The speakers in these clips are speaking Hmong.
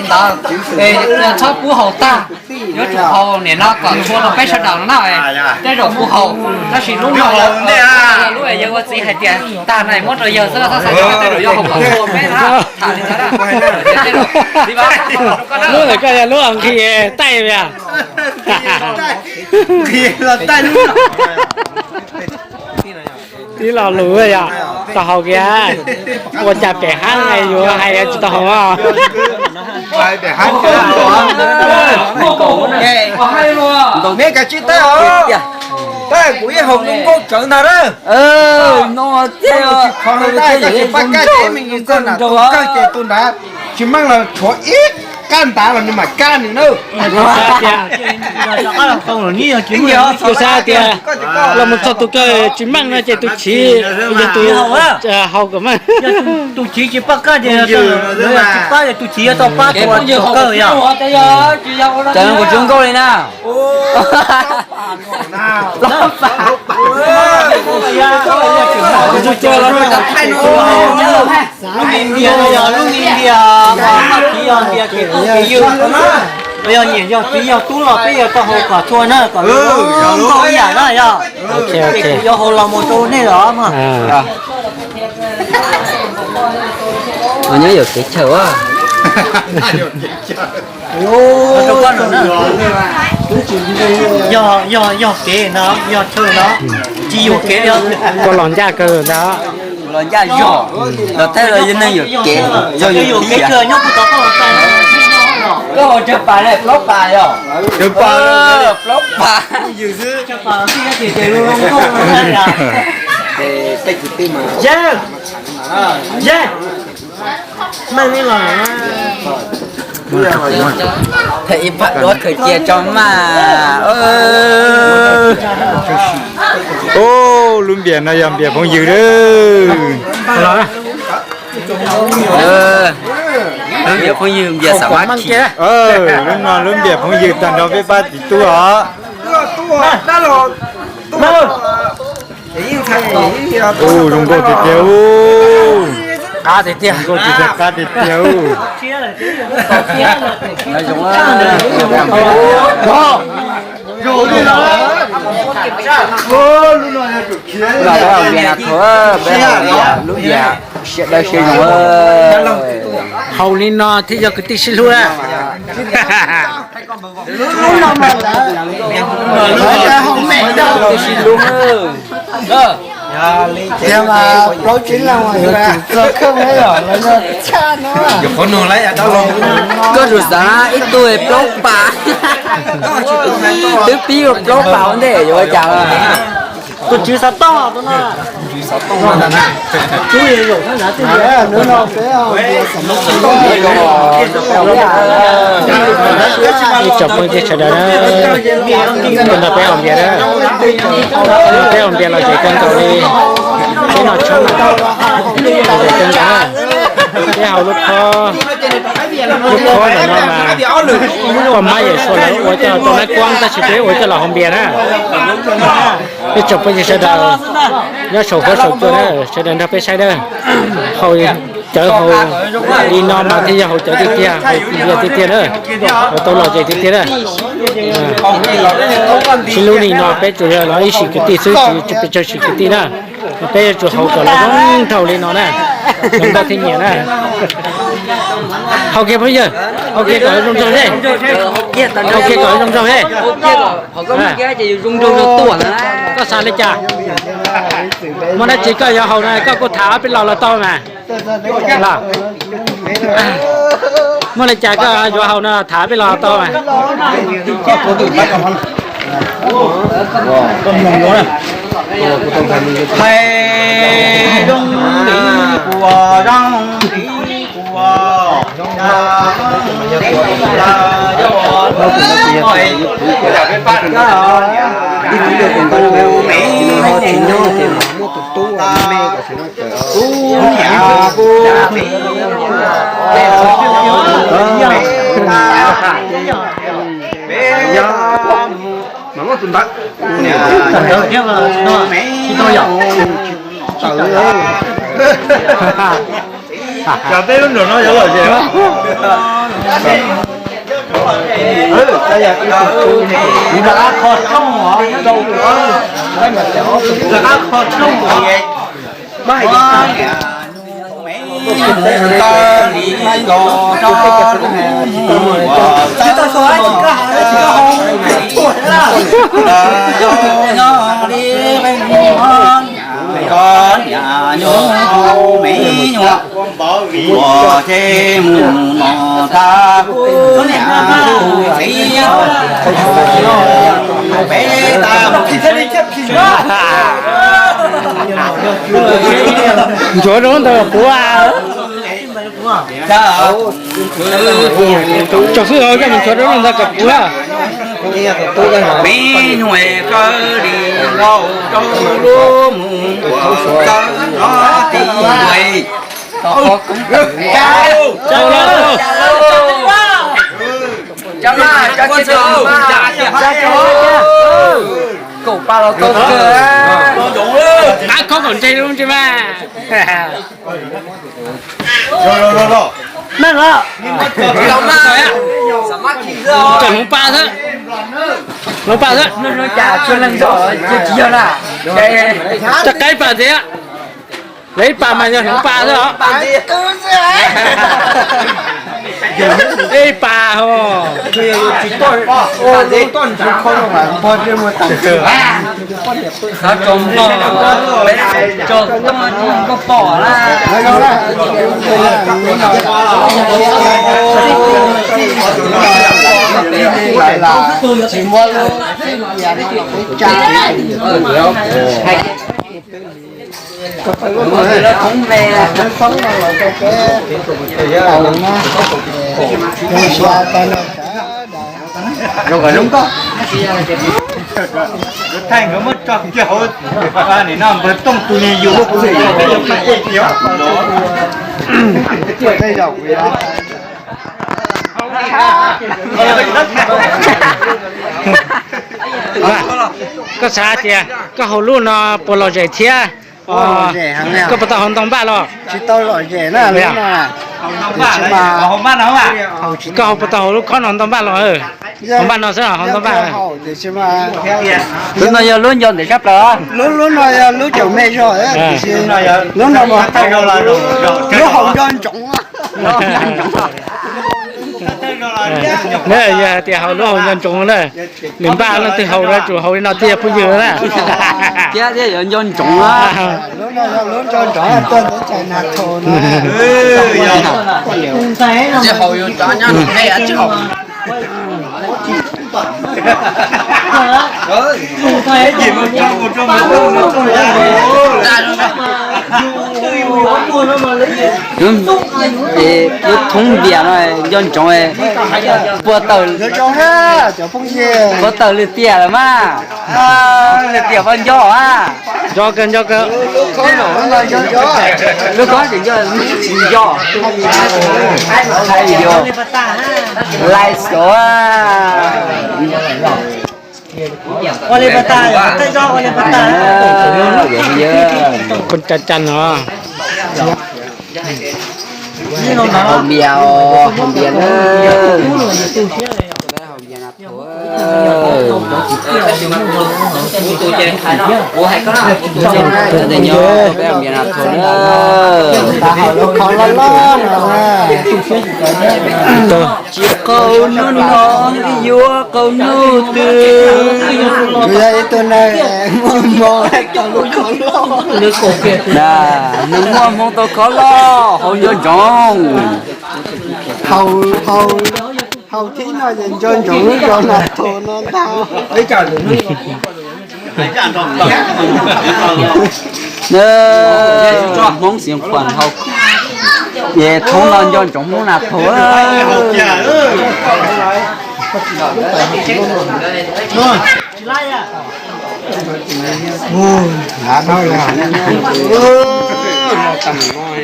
Txhob pub haus tag, yuav tsum haus nim no kom txhua rau peb sawv daws no na. Tej zaum kuv haus, tab sis lub no lub yawg ua txiv hais tias tag na muab rau yawg xwb, txhob xav tias tej zaum yuav haus kom txhua peb na. Tham li ntawd na. Lub ntawm koj yog lub nqhis taij tiag. Tib lo lus yom, tau haus kiag. Ua cas pem hab yuav hais tsis tau haus. Neb kav tsij tawm os, tab kuv ib haus zoo nkauj tsawv ntag na. No thiab, tab sis paj kaj ces me nyuam txawj nram tus kawg ces tus nrad tsis meej los tshuav ib qab ntav los nws mam kaj nws na. Kuv xav tias los mus txog tus kawg tsis meej no ces tus chiv yog tus haus kom meej. Tus chiv tsis pab kaj ces, tsis pab ces tus chiv yuav tau pab tus kawg yom. Txawm kuv zoo nkauj li na. Lub me ntiag no yog lub me ntiag mas maj khiv yog ntiag ces tub ces ywg, yog niam yog txiv yog tub los peb yuav tau haus kom txhua na, kom zoo nkauj ib yam na yog. Ces kuv yuav haus los mus rau nej los mas. Nyob yuam kev chaw. Yog, yog, yog kev no, yog chaw no, tsis yuam kev li. Koj los ncaj kawg ntag. Los ncaj zog, los thaij los yog neeg yuam kev, yog yuam kev chaw nyob kuv tau koj. Koj haus tsawg pas ne? Plaub pas yog? Tsawg pas? Plaub pas. Yog xwb. Tsawg pas xwb ces tes zoo zoo nkauj na. Yog, yog. Thaij ib phab duab khaws cia tso mas. Lub npias no yog npias phooj ywg lawm. Lub npias phooj ywg npias xam mab khi. Lub no lub npias phooj ywg tag nrho peb pab txiv tub os. Ub, zoo nkauj tiag tiag ub. Qab tiag tiag. Zoo nkauj tiag tiag, qab tiag tiag ub. Los peb haus npias na, thaum peb haus npias lub npias siab dawb siab zoo. Haus li no thiaj yog kwv tij sib hlub. Tiag mas plaub tsib leeg mas yuav tsum txog kheej yom, los yog tshaj no. Koj tus xav ib tug plaub pas, twb pib ua plaub pas ua ntej yuav ua cas. Tus tswv xov tooj, tus no. Ib tsoom phooj ywg sawv daws na, tuaj nrog peb haus npias na, peb haus npias los zem kawg nkaus li, peb noj tshoob los zem kawg nkaus na, peb haus lub khob, lub khob ntawm no mas poj mab Yawm Saub lawv ua coj tau nab kuab tab sis peb ua coj los haus npias na. Ib tsoom phooj ywg sawv daws nyob saum huab saum cua na, sawv daws nrog peb saib na. Haus cawv haus li no mas thiaj yog haus cawv tiag tiag, haus npias tiag tiag na, haus tau lom zem tiag tiag na. Sib hlub li no peb tsuas yog los ib sim kwv tij xwb, tsis pes tsawg sim kwv tij na. Peb yuav tsum haus kom los zoo nraug li no na, zoo nkauj thiaj nyiam na. Haus kiag phooj ywg, haus kiag kom zoo nraug thiab, haus kiag kom zoo nraug thiab. Koj xav li cas? Muaj dab tsi koj yuav haus no koj kuj tham peb los los tau mas. Muaj li cas koj yuav haus no tham peb los tau mas. Hais zoo li kua zoo li kua, Cov peb lub nram no yuav lom zem. Rov qab kho rooj os, rov qab kho rooj os. Ntxuav rau ntawd puav. Tsom xwb, koj mus ntxuav rau ntawd kom puav. Me nyuam kaw li lauj, rau lub mus ua kaw no ti ua. Kaum pa los kaum kawg. Ab, khob kaum ntse zoo tsis mas. Meej os. Tsom hloov pa xwb. Hloov pa xwb. Tsis yog na. Cov qaib pa ntxiv. Lawv ib pas mas yog hloov pa xwb os. Ib pas ho. Xav tso mlog, tso koj pom na. Tsis muaj lub tsa. Thaij nkawd muab tso kiag hauv nim no npawg Tooj tus niag yus. Koj xav tias koj haus lub no puas lom zem thiab? Koj puas tau haus ntoo npaj los? Tsis tau lom zem na. Koj puas tau haus lub khob no ntoo npaj los? Haus npaj no xwb, haus ntoo npaj. Lub no yog lub nco ntawm sab plaws. Lub, lub no yog lub caum me zog, lub no, lub haus nco ntsoov. Yog hais tias haus lub haus nco ntsoov na, nws npaj leej twg haus los tsum haus li no thiaj yog phooj ywg na. Thiab thiaj yuav nco ntsoov. Lub no yog lub nco ntsoov tuaj ntawm txais nas thos no. Tsis haus yuav tsav nyob nws me tsis haus. Lub thoob npias no nco ntsoov, puag tawm, puag tawm lwm tiam lawm mas, lwm tiam vaj nco a. Nco kawg, nco kawg. Lub khob tseem nco, nco. Lais xov. Con chăn chăn hả? Hau npias, hau npias na. Hau npias na. Peb hau npias na thaum na. Tsis qaug hnub no, yuav qaug hnub twg. Tsuas yog ib tug neeg muaj hmoo tau lub khov loj. Nws muaj hmoo tau khov loj, haus nco ntsoov. Haus thib no ces nco ntsoov lub zos Nas Thos no ntag. Hmoob Xiav Khuam haus, es thoob no nco ntsoov Hmoob Nas Thos.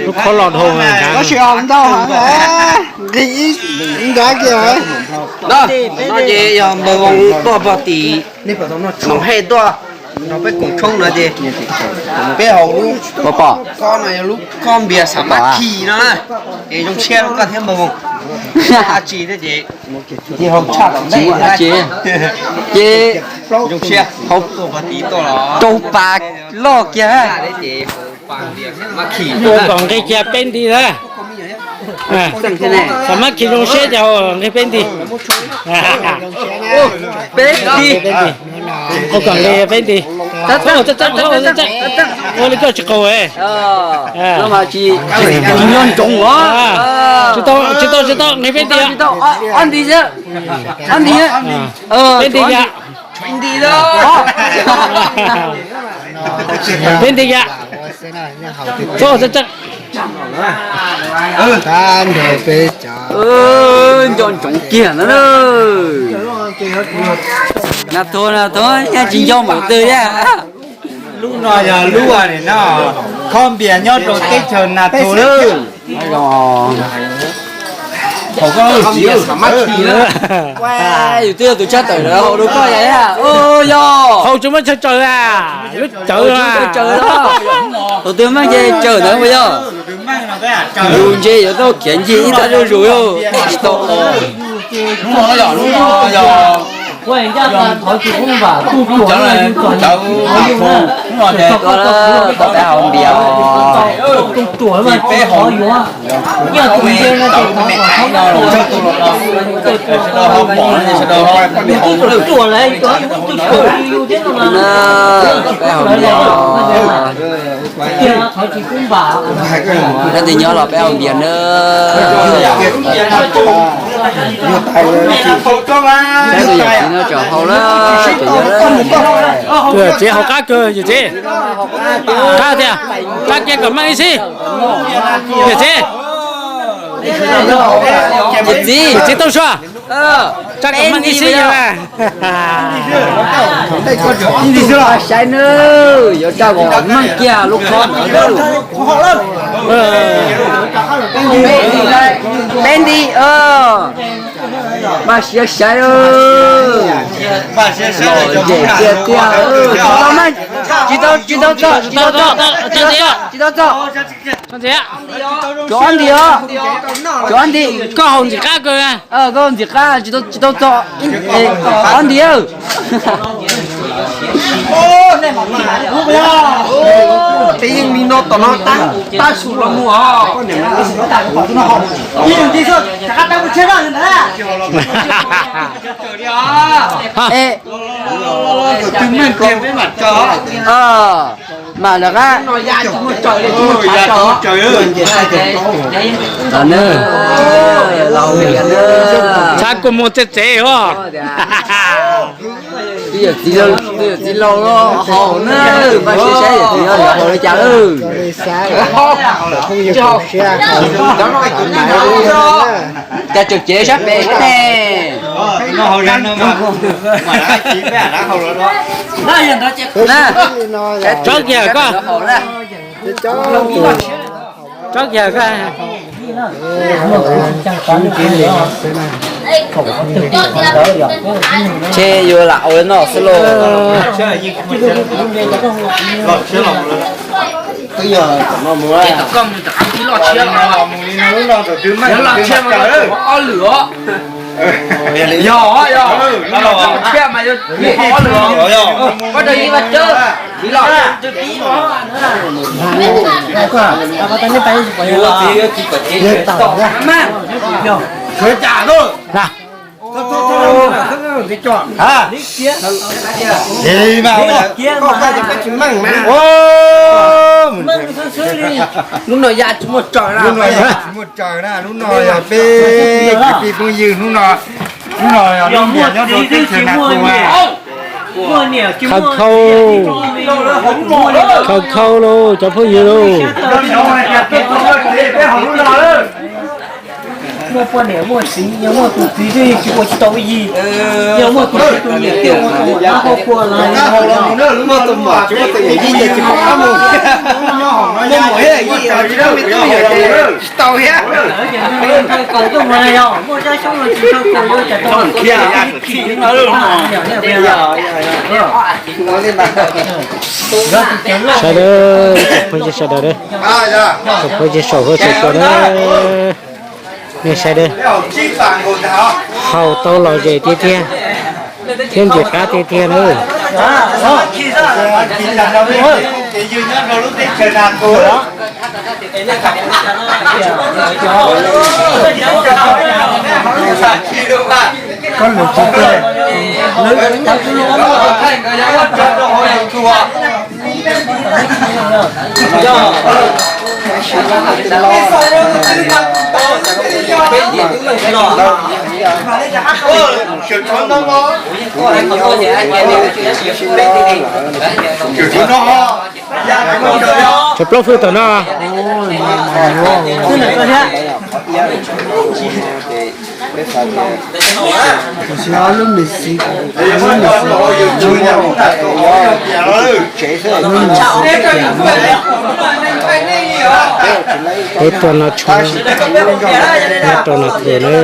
Lub khob los dhau. Tab sis ntau heev, nqis ib nrab kiag. No ces yog npawg Voos tuaj pog tim Noom Hej tuaj. Rau peb koom tshoob no ces peb haus lub, pom, koj no yog lub koj npias xam mab khi no na, ces zoo siab rau koj thiab npawg Voos. Dab tsi thiab ces ces haus tshaj tom ntej, ces zoo siab, haus rau pas loj kiag. Ces haus pas npias xam mab khi, ua kom nqi kiag peb nti na. Xam mab khi zoo siab ces haus nqi peb nti. Peb nti. Ua kom nqi peb nti. Ua li koj tsis qaug. Tsis tau tsis tau tsis tau, nqi peb nti. Ob nti xwb. Ob nti, peb nti yam. Peb nti yam. Txhob txhob txhob. Nco ntsoov kiag na. Nas Thuv, Nas Thuv, yeej tsis nco npaum twg thiab. Lub no yog lub no, khob npias nyob rau teb chaws Nas Thuv lawm. Yus twb yog tus tshaj tawm lawm, haus rau koj yom. Yog haus tsis muaj chaw tsaws a, lub cawv, tsaws, tus twg meej ces tsaws ntawd puas yog? Yus ntshe yuav tau khiav ncig ib thaj zuj zus, tsis tau. Peb haus npias, peb haus, peb haus npias. Leej twg nyob los peb haus npias nawb. Saib tus yawm txiv no tseem haus lawm, tus yawm txiv. Tus yawm txiv haus qab kawg yawm txiv. Qab tiag, qab kiag kom meej ib sij. Yawm txiv, yawm txiv Tooj Sua, tsa kom meej ib sij yawm. Saib nawb, yuav tsa kom meej kiag lub khob. Peb nti, maj siab saib. Los ntseg tiag tiag. Tsis tau, tsis tau txog, tsis tau txog, tsis tau txog. Cov ob nti os, cov ob nti. Koj haus ntxim qab kawg. Koj ntxim qab, tsis tau txog ob nti. Peb yeej li no tom no tab tab sus los mus os. Mas lawv qab, txhab kua muag txev txev os. Twb yog txiv laus los haus na, mas saib saib yog txiv laus haus li cas lawm. Cas tseem cev sab pem ne. Tsob kiag koj, tsob kiag koj. Ces yuav lam ua no xwb lauj. Ob lwm os, yog, yog, thiaj mas yog ob lwm, koj rau ib vas tsawb, ib los, lub no ya tsis muaj tsaws na, lub no yog peb kwv tij phooj ywg hnub no, hnub no yog lub npias nyob rau teb chaws Nas Thuv. Khaws khau, khaws khau lauj cov phooj ywg lauj. Muaj poj niam muaj txiv, yog muaj tus txiv twb tsis ua tsis tau yig, yog muaj tus txiv tus niam thiaj ua tus muam nab hau pua los. Muaj tus muam tsis muaj tus niam yig ces tsis pom qab mus. Muaj muam thiab yig tsis muaj me tub me nyuam ces tsis tau thiab. Muaj zaj xyoob no tsis tau kaus yuav cas tau. Sawv daws, tsoom phooj ywg sawv daws, tsoom phooj ywg saum huab saum cua na, nej saib daws, haus tau lom zem tiag tiag thiab ntxim qab tiag tiag na. Tshuav plaub hwj tom no. Peb tuaj noj tshuaj nyob rau no tiag na.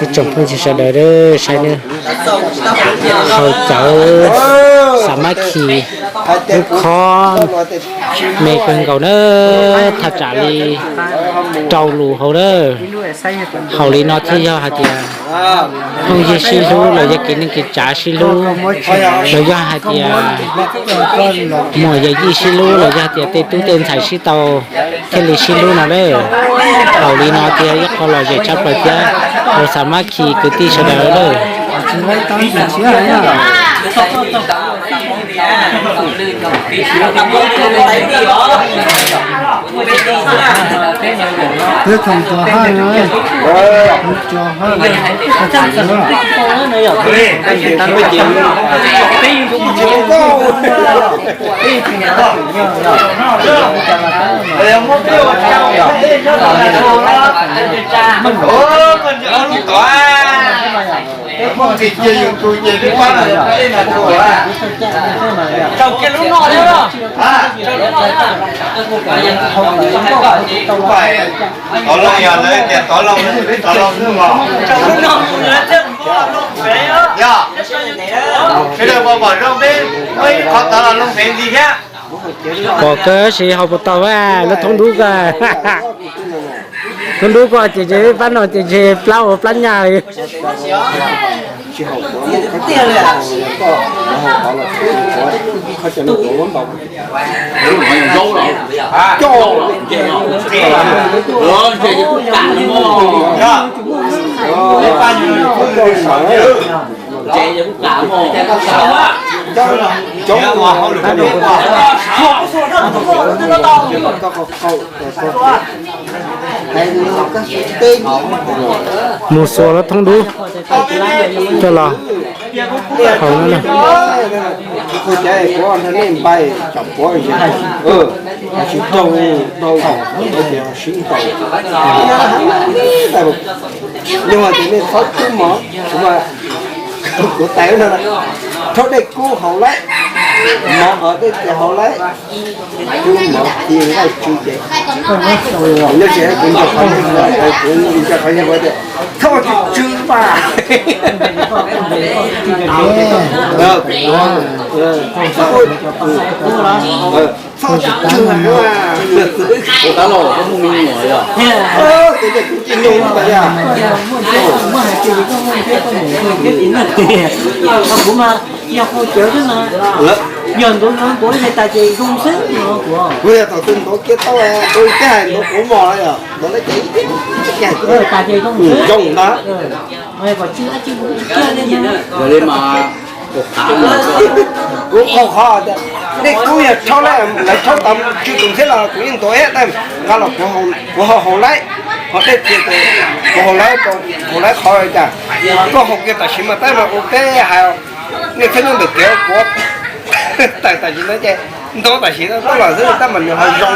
Ib tsoom phooj ywg sawv daws saib na, haus cawv, xa mab khi, lub khob me kawg nkaus na, thaj tsam li rau lus hauv na. Haus li no thiaj yog hais tias phooj ywg sib hlub los yog kev neej kev tsav sib hlub, los yog hais tias muam yawm yij sib hlub los yog tias tej tub tej ntxhais sib tau thiaj li sib hlub no lawm. Haus li no tias ib qho lom zem tshaj plaws thiab rau xa mab khi kwv tij sawv daws lawm. Tov loo yog lawv tias tov loo, tov loo xwb mog. Yog, sawv daws puas pom zoo peb muaj ib qhov tov los loo pev ntsis thiab. Pom kawg sis haus puas tau a, lub thoob dub ko. Thoob dub ko ces ntshe pab no ces ntshe plab ua plab nyaj li. Mus xuas lub thoob dub coj los haus no na. Yog tias nej txhob cub mov, kuv tais no, rhaub dej kub haus laib, mov hov dej tias haus laib, cub mov ci nqaij tsw ces, nyob tsev kuv nco qhov, kuv nco qhov tias thauj tsw tsw mas. Txhob tsw tsw. Ua tab los koj muaj me nyuam yog? Ces kuv cia nug tas yog. Kuv mas yog qhov cawv xwb mas, yog ntuav ntuav ntuav li tas ces zoo xwb no kuv. Kuv yog thaum twg ntuav kiag tau, ua li peb hais ntuav quav mos yog ntuav lawm ces zoo ntag. Yog li mas kuv qhov qhov tias dej kub yog rhaub lawm, lawv rhaub tau tsw tus thiab los kuv yeej ntuav ib tais nqa los kuv ho haus laib, ho dej tias kuv haus laib, haus laib qhov li cas, koj haus kiag tam sim mas tab mas ua peb hais, nej thiaj nyob ntawm kev kuv tawm tam sim no ces ntuav tam sim no tau los xwb tab mas nws ho zoo.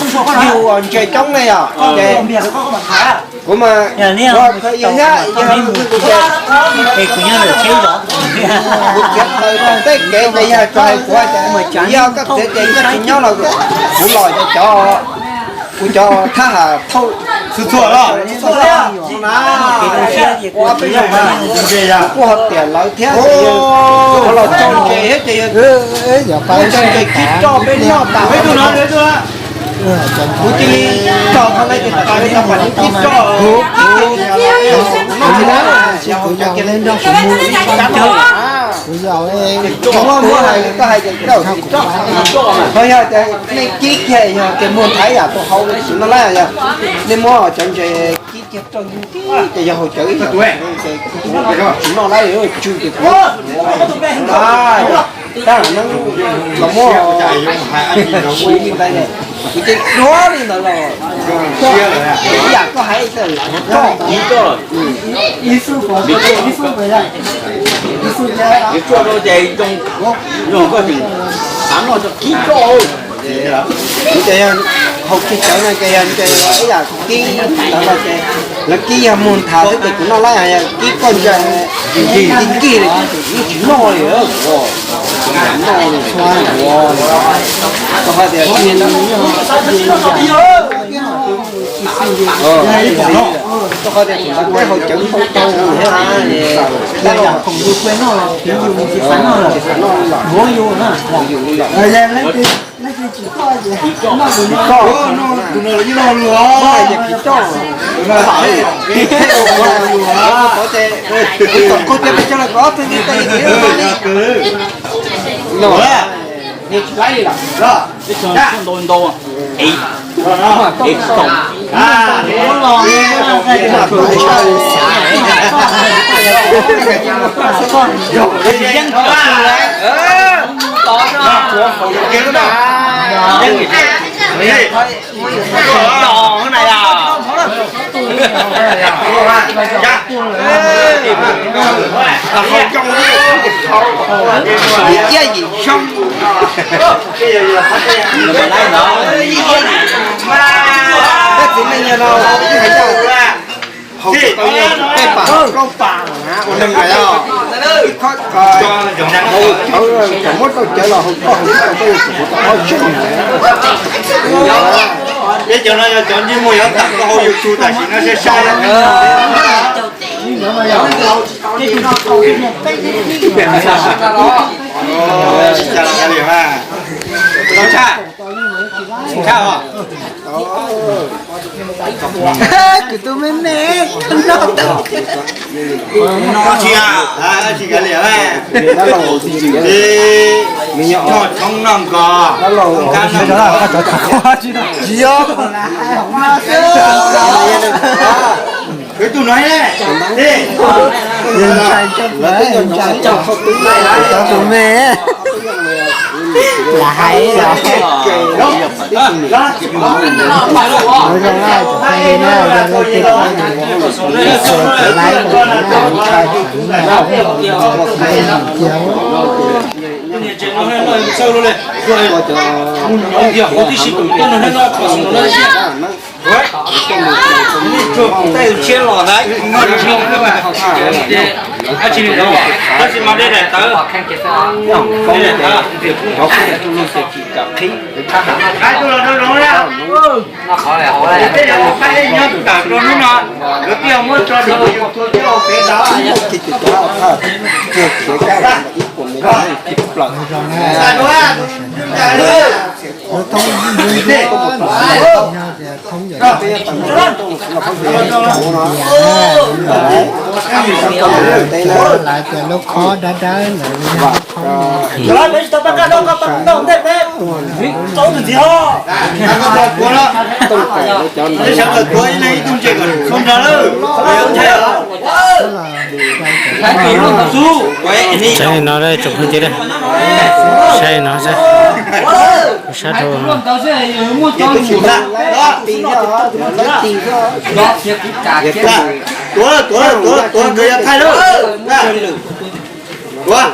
yus ntses coob ne yom, ces kuv mas, kuv thiab yog kuv ces, kuv txiav taws tom tej kev ces yog tso hais kuv ces, yog koj txiav ces koj tsis nyob los kuv los ces cov, kuv cov thab ham thauj txhua txhua los, ua peb zoo mas, kuv kuj ho tiam lawv thiab, qhov los tso ntses thiab ces yog, tso ntses kib roj peb noj tas. Kuv cia li tso qhov no ces tas li tau pas kib roj, kuv noj tsis tau, yog hauv cov kiag nrog kuv mus ib kab, kuv yog muab muab hais li koj hais ces koj, ho yog tias nej kib kiag yog tias muag nthav yam tau hauv tsis no lawm yog nej muab cov ntses kib kiag roj ntug tib ces yog hauv cawv ib yam, tsis noj lawm tsw ces kuv tab neeb los muab siv li ntawd, kuv ces duab li ntawd los, ib yam koj hais, roj, kuv ces yog hauv kiag cawv no ces yog ib yam kib ntawd no ces lawv kib yog muag nthav xwb ces kuv noj lawm, yog kib koj ntses kib kig li ces kuv yeej tsis noj li, noj li txhua ua li, koj hais tias koj hais tias kuv noj tej hauv cawv tau tau thiab, kuv no los yeej noj lus, kuv hais tias kis coj, kuv tom qub tias peb coj los kov twg li tej li no, tsis laib li lawm. Ntau ntau, ev, ev tau. Yeej tau tu lawm. Yim ciab yim xyoo. Peb txiv neej no hais yog hauv tsev tau yog tej pam plaub pam na ua neeg lawm os. Ib khob ko, cov muab rau cawv los hauv koj hauv koj tau yog txog kuv tau ob xyoos. Peb cov no yog cov ntsej muag yuav tawm tuaj hauv YouTube tam sim no sai sai. Tsis tau li mas. Tau tshaj. Khab os. Kuv tus me me no tau. No tsis, tsis kav liam. Tsis, tshoob noj nkos, khab noj nkos. Tsis yog. Tus no, tus me lam hais los. Zoo na, cov phooj ywg na, yog leej twg Lub thoob ywg yog tias thoob yawm tias lub khob dawb dawb ntawd, lub thoob Saib no tsoom phooj ywg, saib no, sab rau. Tuav, tuav, tuav, tuav, nkawd yuav thaij lawm. Tuav.